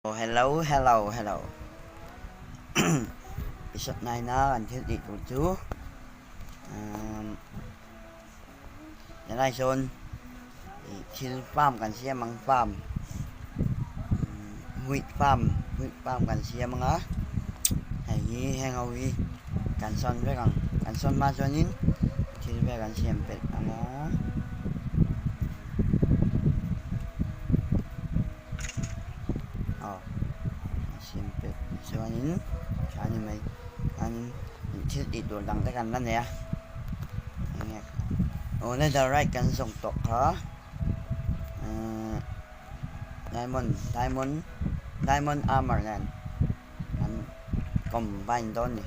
Hello hello hello Episode 9 a kan thil tih tur chu helai sawn thil farm kan siam ang farm wheat farm wheat farm kan siam ang a hei hi heng ho hi kan sawn vek ang kan sawn hma chuanin thil vel kan siam belh ang a. Aw a siam pek chuanin tha ni mai chuanin thil tih tur dang te kan la nei a enge aw leather right kan zawng tawh kha ahh diamond diamond diamond armour nen an combine dawn a ni.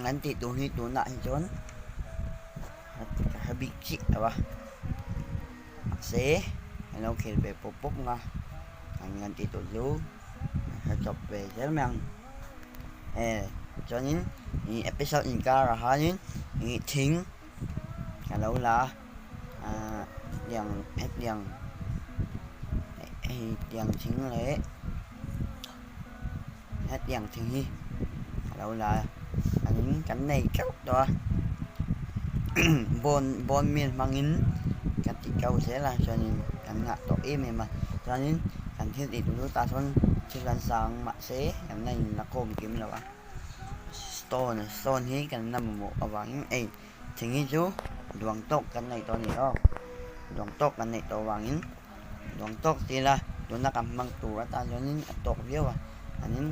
An tih tur hi tunah hi chuan ka hre bik chiah lo a mahse an lo khel ve pawp pawp ang a an tih tur chu an hre chawp ve zel mai ang e chuanin ih episode inkarah hianin ih thing ka lo la a ahh tiang hetiang hei tiang thing leh hetiang thing hi a lo la a an kan nei teuh tawh a bone bone meal hmangin ka ti kau zel a chuanin kan ngah tawh em em a chuanin kan thil tih tur chu tah sawn thil an sang mahse kan la in la khawm kim lo a stone stone hi kan la mamawh avangin ei Thing hi chu duang tawk kan nei tawh a ni aw, duang tawk kan neih tawh avangin duang tawk ti ila tuna kan hmang tur atan chuanin a tawk viau a, anin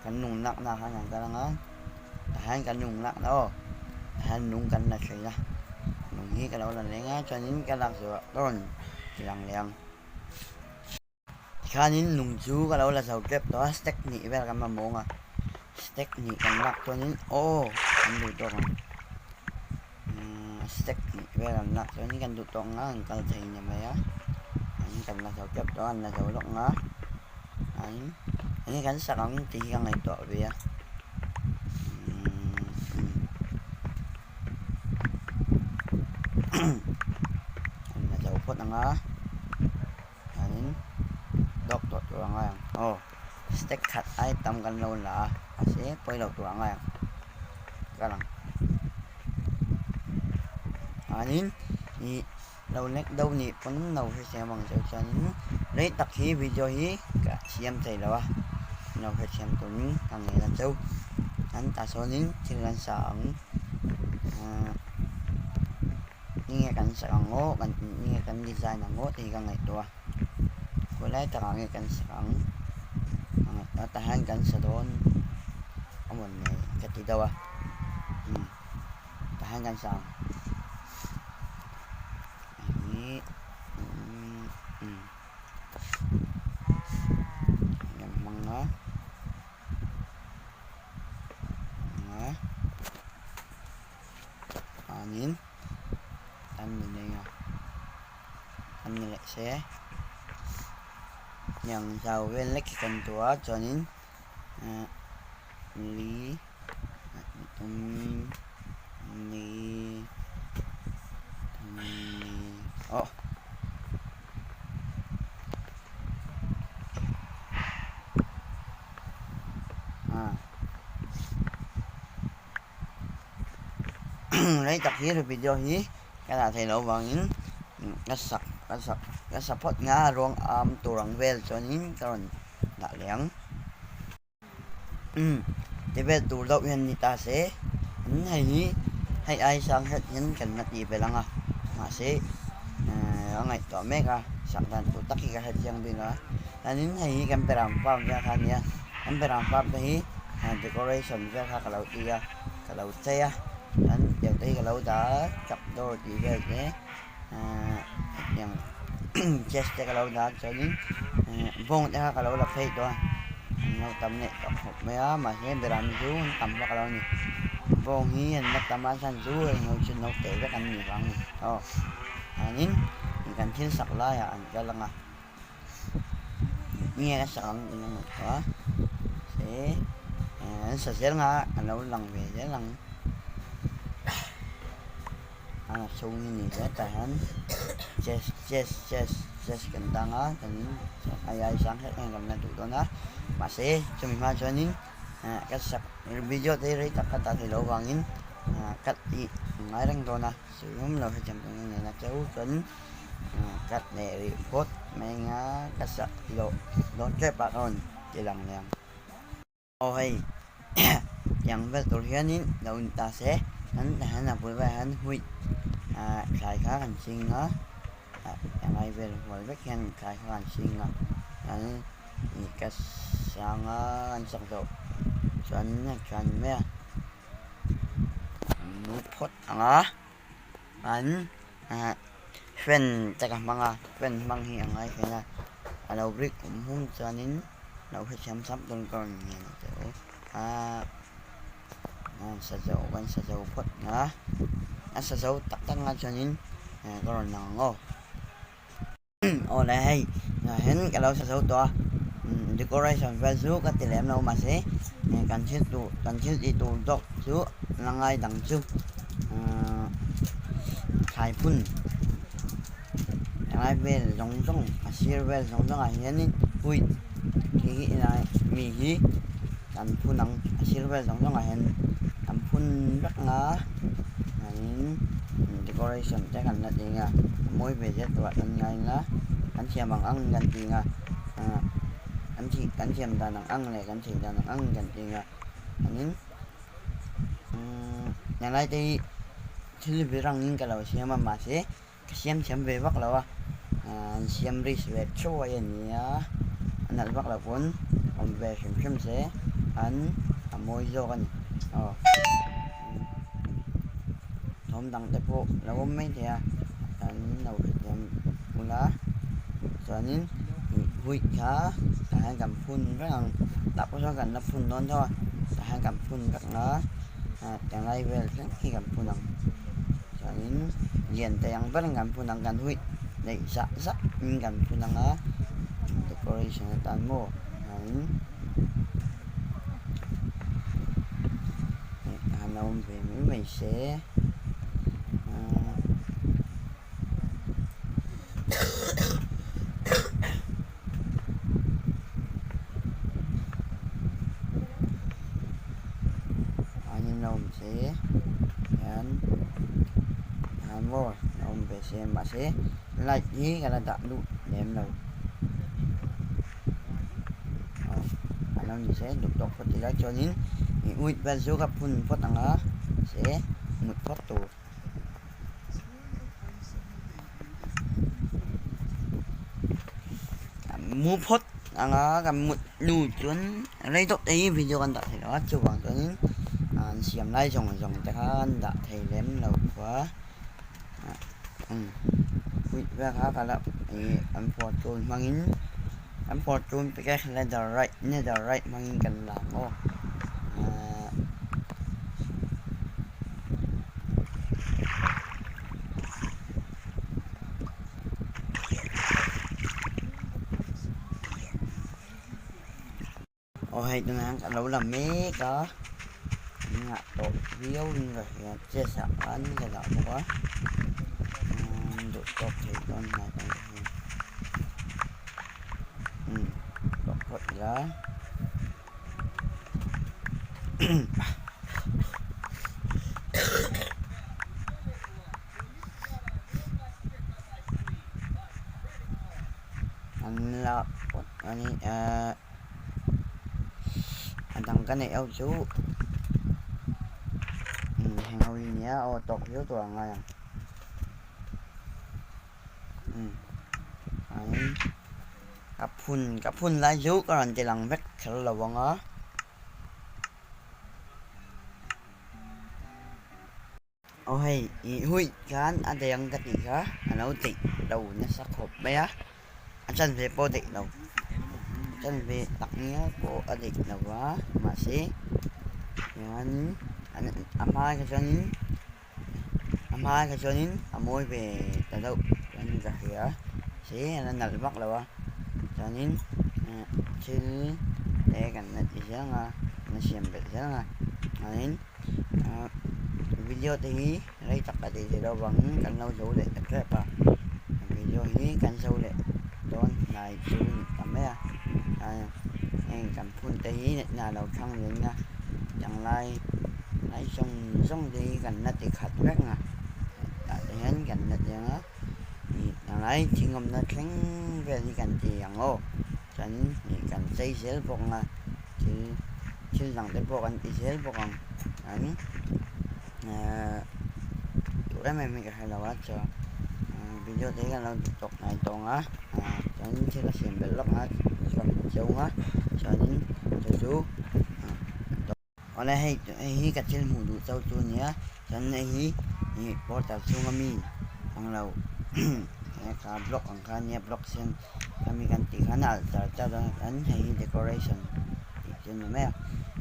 kan nung lakna khan kan kal anga tah hian kan nung lakna aw tah hian nung kan la thlei a, nung hi ka lo la leng a chuanin ka lak zawh ka rawn ti lang leh ang. Tikhanin lung chu ka lo la zo tep tawh a stack hnih vel kan mamawng a stack hnih kan lak chuanin aw kan duh tawk ang umm stack hnih vel an lak chuanin kan duh tawk ang a an kal thei ni mai a an kan la zo tep tawh a an la zo lawk ang a an enge kan sak ang tih hi ka ngaihtuah ve a umm an la zo phawt ang a. Chuanin dawk tawh tur a ngai ang aw stack khat ai tam kan lo la a mahse pawi loh tur a ngai ang ka lang chuanin ih lo lek deuh nih pawn lo hrethiam ang che chuanin rei tak hi video hi ka siam thei lo a lo hrethiam turin ka ngei a cheu an tah sawnin thil an sa ang ahh. Nge kan sak ang aw kan nge kan design ang aw tih hi ka ngaihtuah a khawilai takah nge kan sak ang ka ngaihtuah a tah hian kan sa dawn a mawn le ka ti deuh a umm tah hian kan sa ang hei umm umm kan hmang a. Chuanin an ni nei a an ni leh se hniang zau vel lek hi kan duh a chuanin ehh li thum li thum li aw. Rei tak hi video hi ka dah theih loh vangin ka sak ka sak ka sa phawt nga ruang am tur ang vel chuanin ka rawn dah leh ang umm ti vel tur deuh hian ni ta se an hei hi hei ai sang hret hian kan la ti belh ang a mahse ehh a ngaihtuah mek a sak dan tur tak hi ka hre chiang bik a chuanin hei hi kan beram farm vel kha a nia kan beram farm te hi decoration vel kha ka lo ti a. Ka lo chei a chuan tiang te hi ka lo dah a trap door tih vel te ahh hetiang chest te ka lo dah a chuanin bawng te kha ka lo la phei tawh a an lo tam leh tawh khawp mai a mahse beram chu an tam vak lo a ni bawng hi an la tam a chhan chu heng ho chu naute vek an ni vang a ni aw chuanin kan thil sak laiah an kal ang a. Nge a sak ang eng emaw kha se an sa zel nga a lo lang ve zel ang. A chhung hi ni hle tah hian chess chess chess chess kan tang a chuanin ai ai sang hlek hian kan la duh dawn a mahse chumi hma chuanin ah ka sak video te hi rei tak ka dah theih loh avangin ah ka tih ngai reng dawn a chumi lo hrethiam tur hian nena cheu chuan cut leh rih phawt mai anga ka sak loh dawn tep ah ka rawn ti lang leh ang. Aw hei tiang vel tur hianin lo in ta se an hian a bul velah hian huih ah thlai kha kan ching a ah englai vel hual vek hian thlai kha kan ching a an ka sang a an sak zawh chuan a tha ni mai a mu phawt ang a an ah fan te ka hmang a fan hmang hi a ngai hle a a lo rik awm hung chuanin lo hrethiam thlap dawn ka rawn ngen ang che u ah sa zo kan sa zo phawt ang a a sa zo tak tak ang chuanin ka rawn lang ang aw. Aw le hei hian ka lo sa zo tawh a decoration vel chu ka ti lem lo mahse kan thil tur kan thil tih tur zawk chu la ngai dang chu thlai phun helai vel zawng zawng a sir vel zawng zawng ah hianin wheat khi helai mi hi kan phun ang a sir vel zawng zawng ah hian kan phun vek ang a chuanin decoration te kan la ti ang a a mawi ve zet tur ah kan ngai ang a kan thiam ang ang in kan ti ang a ah kan thih kan thiam dan ang ang leh kan theih dan ang ang in kan ti ang a chuanin umm helai te hi thil vir ang in ka lo siam a mahse ka siam thiam ve vak lo a ah an siam risk ve thuai a ni a a nalh vak lo pawn awm ve hrim hrim se an a mawi zawk a ni aw thawm dang te pawh lo awm mai thei a an lo hrethiam bula chuanin ih huih kha tah hian kan phun reng ang tah pawh sawn kan la phun dawn tho a tah hian kan phun vek ang a ah englai vel thleng hi kan phun ang chuanin lian thei ang berin kan phun ang kan huih neih zah zah in kan phun ang a decoration atan maw chuanin han awm ve mai mai se an in awm se hian han maw a awm ve se mahse light hi ka la dah luh lem lo aw a lo ni se duh tawk phawt ila chuanin ih uit vel chu ka phun phawt ang a se mut phawt tur. Mu phawt ang a kan mut hnu chuan rei tawk te hi video kan dah thei lo a chuvang chuanin an siam lai zawng zawng te kha an dah thei lem lo khua huih vel kha ka la ih an fortune hmangin an fortune pickaxe leather right nether right hmangin kan la ang aw. Aw hei tunah hian ka lo la mek a an ngah tawh viau in ka hria chest ah khan ka dah bawk a duh tawk theih dawn hnai kan ka hria umm tawk phawt ila. An la phawt a ni ehh a dang ka neih ho chu heng ho hi nia aw tawk viau tur ang ngai ang umm ka phun ka phun lai chu ka rawn ti lang vek kher lo ang a. Aw hei ih huih khan a daih ang ka tih kha a lo daih lo nasa khawp mai a, a chanve pawh a daih lo a chanve tak ngial pawh a daih lo va mahse hian a hma kha chuanin a hma kha chuanin a mawi ve ta deuh chuan ka hria se a la nalh vak lo a chuanin thil te kan la ti zel ang a kan la siam belh zel ang a chuanin. Video te hi rei tak a tih theih loh avangin kan lo zo leh ta tep a, video hi kan zo leh dawn hnai chu ni ta mai a, heng kan phun te hi hna lo thlang ring a, changlai lai zawng zawng te hi kan la ti khat vek a, tah te hian kan la ti ang a, changlai thing awmna thleng vel hi kan ti ang aw, chuan kan chei zel bawk ang a, thil thil dang te pawh kan ti zel bawk ang chuan ehh duh em em hi ka hre lo a chuan video te hi kan lo duh tawk hnai tawng a chuan thil a siam belh lawk a chuan cheu a chuanin chu chu awle hei hei hi ka thil hmuh duh chauh chu a nia chuan hei hi ih portal chhunga mi ang lo kha block ang kha a nia block sen khami kan tih khan a alh char char a chuan hei hi decoration tih chu a ni mai a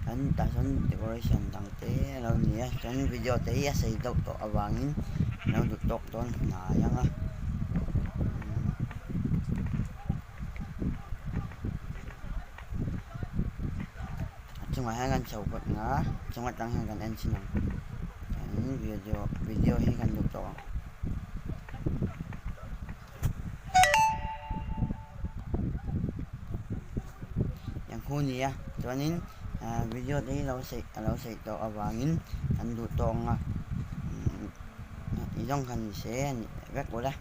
chuan tah sawn decoration dang te a lo ni a chuan video te hi a sei deuh tawh avangin a lo duh tawk dawn hnai ang a. A chungah hian kan chho phawt ang a chung atang hian kan en chhin ang chuanin video video hi kan duh tawk ang. Eng hu ni a chuanin ah video te hi lo sei a lo sei tawh avangin kan duh tawk ang a i zawng khan ni se a ni vek ula.